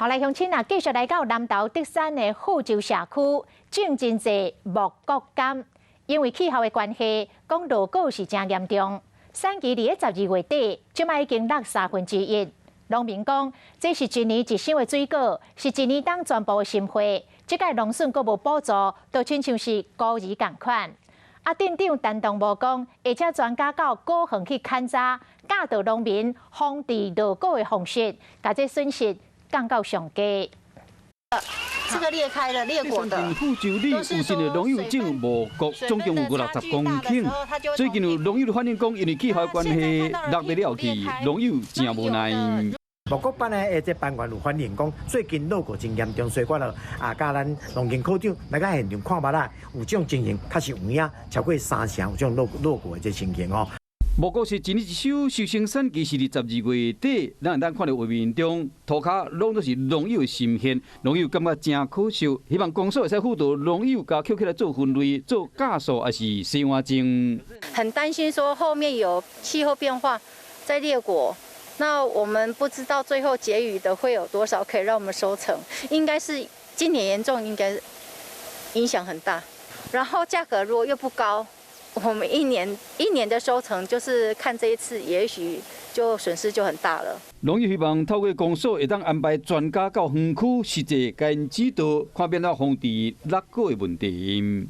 好來，鄉親啊，繼續來到南投竹山的富州社區，種真濟木果柑，因為氣候的關係，講落果是誠嚴重。產期佇咧12月底，這擺已經落1/3。農民講，這是一年一箱的水果，是一年當全部的心血。這擺農損閣無補助，就親像是孤兒仝款。啊，鎮長陳東無講，會請專家到果園去勘查，教導農民防治落果的方式，共這損失降到上低。這個裂開了裂果的。富州里有一個農友種五穀，總共有60公頃。最近有農友反映講，因為氣候關係，落得了去，農友誠無奈。五穀班的這班員有反映講，最近落果真嚴重，所以我就啊，佮咱農業科長來到現場看覓啦，有這種情形，確實有影，超過三成有這種落果的這情形哦。五穀是一年一收，收成產期是佇12月底，咱會當看著畫面中，塗跤攏都是農友的心血，農友感覺誠可惜，希望公所會使輔導農友，共抾起來做分類、做酵素，抑是洗碗精。很擔心說後面有氣候變化在裂果，那我們不知道最後結餘的會有多少可以讓我們收成，應該是今年嚴重，應該影響很大。然後價格如果又不高，我們一年一年的收成就是看這一次，也許就損失就很大了。農友希望透過公所會當安排專家到園區實際共𪜶指導，看欲按怎防治落果的問題。